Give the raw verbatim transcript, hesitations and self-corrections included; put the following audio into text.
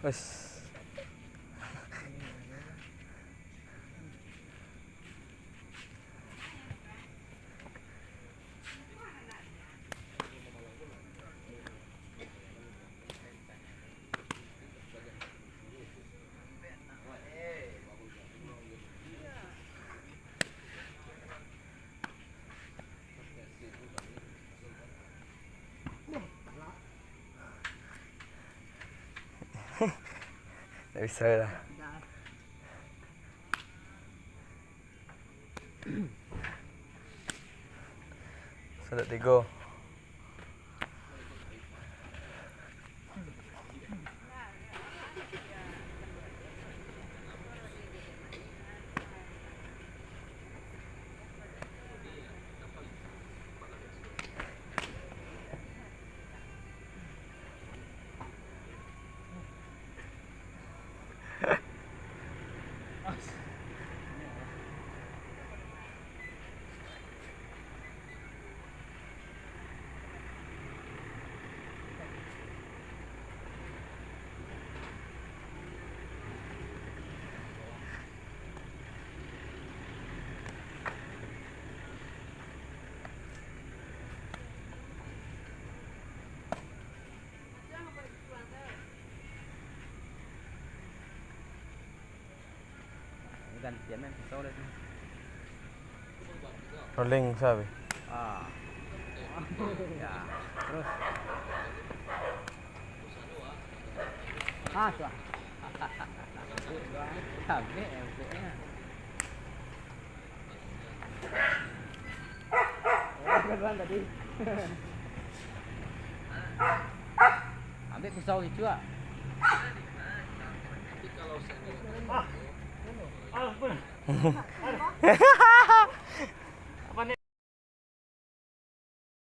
Wes. Tak bisa lah. Sadak tigo. Gantian main pisau deh tu. Rolling sabi. Ah. Ya, terus. Ah, tu ah. Sampai empuknya. Oh, kebetulan tadi. Ambil pisau gitu ah. Ah, ah, benar.